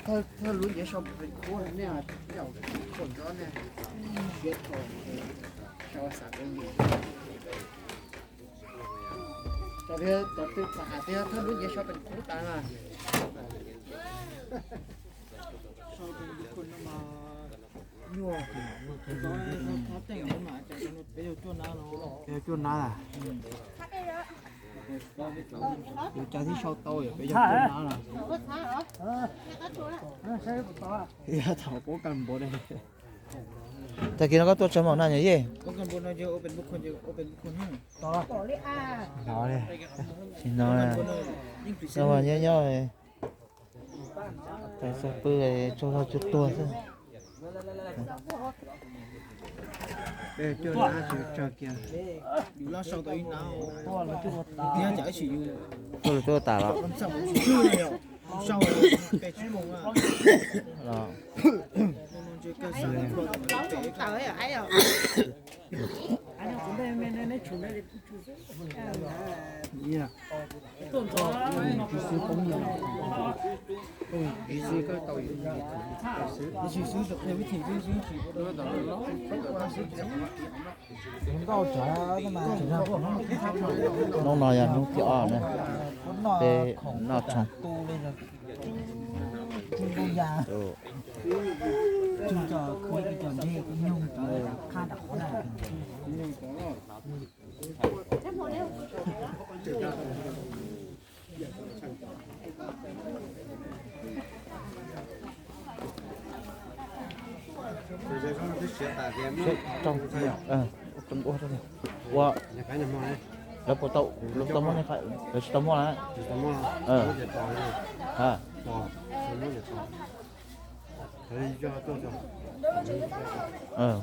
Thawj lub ntiav sau pes kub nej, nej khaum nrob nej, siab tau sau xav peb nti. Cov twg tham hais tias thawj lub ntiav sau pes kub tas na. Peb yuav cuaj nab, peb yuav cuaj nab a. Yus cas tib sau tau yog peb yuav cuaj nab na. Yog thaum kub kas npua ne. Tag kis no koj tuaj tsawg moos na yom yej? Tsis no, nyob nyob, tais xav pw tsaug zog cuag tuag xwb. Tuaj lawv tuaj tas los? Hnub no yog hnub thib ob na, peb noj tshoob. Ua, lawv puas tau, lawv tsis tau muab na?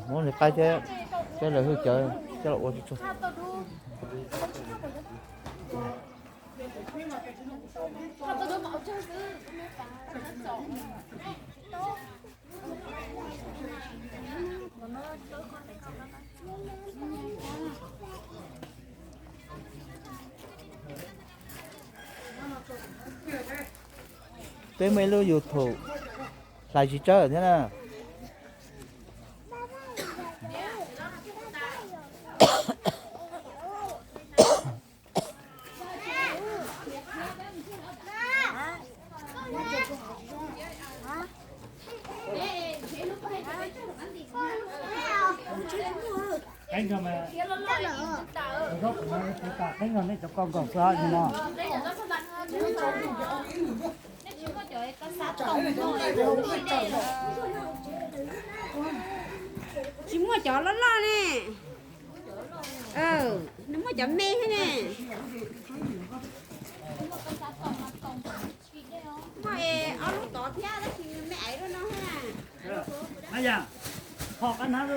Muab li qaib thiab, thiab lawv hwj cawv coj los ua tsuag tsuag. Peb muaj ib lub YouTube hlais tsis tsawg thiab na. Qeeb no, qeeb no nej cov ko nkaus xwb no. Tsis muaj cov loj loj ne. Nws muaj cov me thiab ne. Muaj ob lub tod thiab tab sis me aiv lub no. Yam, ho qab hnab,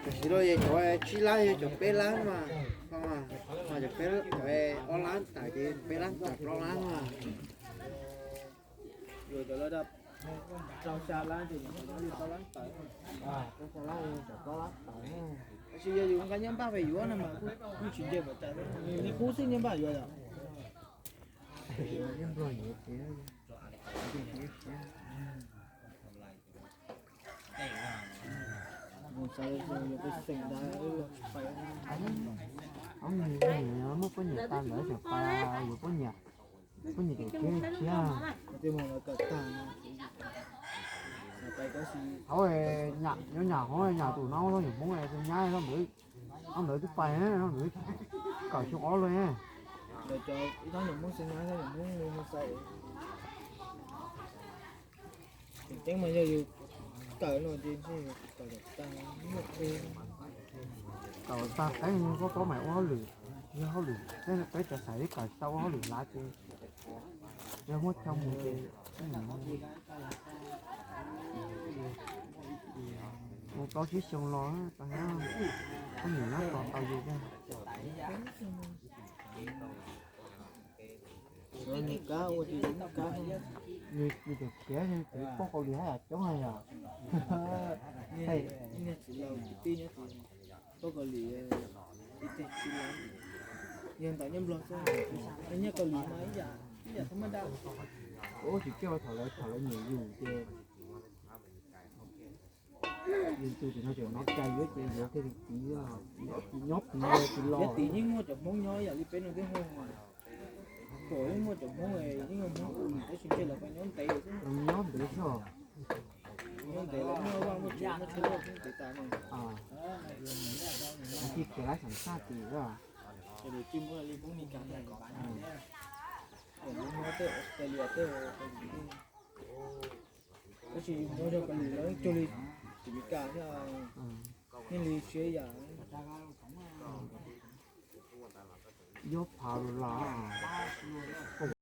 Tam sim no yog cov tsib lab yog cov peb lab mas, cov ob lab tawm ces peb lab tawm plaub lab mas. Yus cov lab rau xya lab ces yus cov li plaub lab tawm, plaub lab tawm. Tab sis yog yus nqa nyiaj npaj pem yuav no mas kuj tsis nce pem tas, nws li qub xwb nyiaj npaj yuav yom. Muaj poj niam tas lawm tseem pais, yuav poj niam, poj niam kem kiag li thiab. Hauv, nyob nyam hauv nyam tus no zoj nyuam Hmoob tus nyab zoj ntawd, zoj ntawd twb pais, zoj ntawd kawm xyoo ob lawm. Tseem ceeb mas yog yus kawm no ces kawm tag, kawm tag qeeb koj paub mas ua hauj lwm, yog hauj lwm peb cov xaiv kawm tsis tau ua hauj lwm lav ces Yog muaj chaw mus ces mus plaub tsib xyoo los tau, poj niam nyob tos tau yus thiab. Nws, nws cov khiav, kuv poj Kaus Lim haj yam coob hais yom. Poj Kaus Lim, yog ntawm nyob Nplog xwb, nyob Kaus Lim mas ib yam, ib yam thab maj dab. Ua tsis kiaj thaum lawv, thaum lawv nyiam yus ces yus tus tim no tseem nov cai yuav ces yuav kiag li tid, nyob tid tsis los. Tim yeej muaj cov Hmoob nyob ib yam li peb no thiab, thaum yeej muaj cov Hmoob, yeej muaj Hmoob ua tab sis ntshe lawv nyob ntev, nyob ntev xwb. Nyob ntev lawv muaj vaj muaj tsev muaj tsheb ntev tas no. Lawv cia khiav lawm xeem Thaib ces, ces lawv cia muab li Hmoob Mes Kas, Hmoob Australia tej, tab sis yus muab zog Kaus Lim lawv cuag li tim Mes Kas thiab, yeej li siab ib yam. Yuav phav los los.